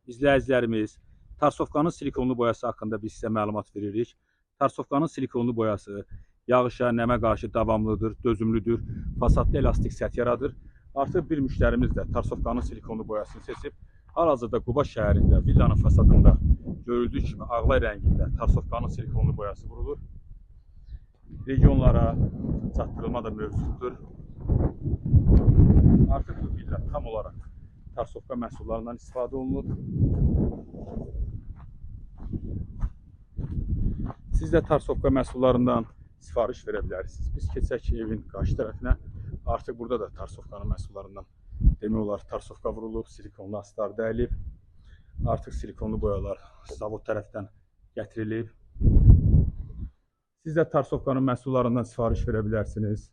İzləyicilərimiz, Tarsovkanın silikonlu boyası haqqında biz sizə məlumat veririk. Tarsovkanın silikonlu boyası yağışa, nəmə qarşı davamlıdır, dözümlüdür, fasadda elastik səth yaradır. Artıq bir müştərimiz də Tarsovkanın silikonlu boyasını seçib. Hal-hazırda Quba şəhərində, villanın fasadında görüldüyü kimi ağlay rəngində Tarsovkanın silikonlu boyası vurulur. Regionlara çatdırılma da mövcuddur. Artıq bu villa tam olaraq Tarsovka məhsullarından istifadə olunur. Siz də Tarsovka məhsullarından sifariş verə bilərsiniz. Biz keçək evin qarşı tərəfinə. Artıq burada da Tarsovkanın məhsullarından demək olar Tarsovka vurulub, silikonlu astar dəyilib. Artıq silikonlu boyalar zavod tərəfdən gətirilib. Siz də Tarsovkanın məhsullarından sifariş verə bilərsiniz.